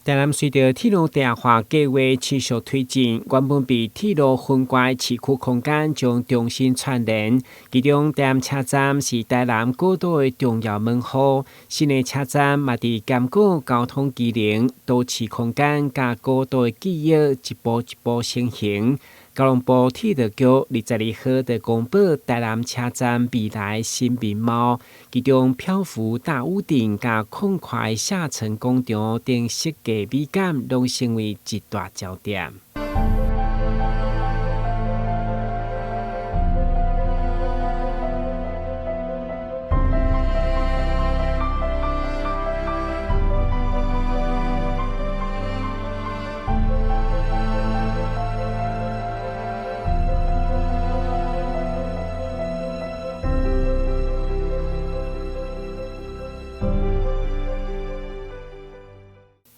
台南隨著鐵路地下化計劃持續推進，原本被鐵路分割的市區空間將重新串聯。其中，台南車站是台南古島的重要門戶，新的車站嘛佇兼顧交通機能、都市空間佮古島的記憶，一步一步成形。交通部鐵道局22號就公布台南車站未來新面貌，其中漂浮大屋頂佮空塊下層廣場等設計美感，攏成為一大焦點。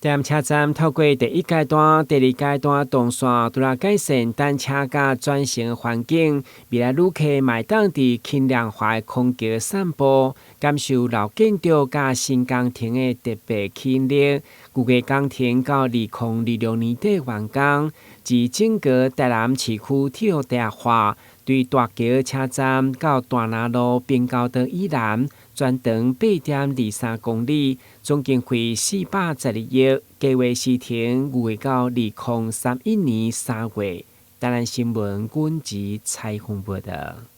台南車站透過第一階段、第二階段動線，除了改善等車佮轉乘環境，未來旅客嘛會當佇輕量化的空橋散步，感受老建築佮新工程的特別吸引力。預計工程到2026年底完工，自整個台南市區鐵路地下化，對大橋車站到大拿路平交道以南，全長8.23公里，總經費412億，計劃時程預計到2031年3月。台南新聞阮子采訪報導。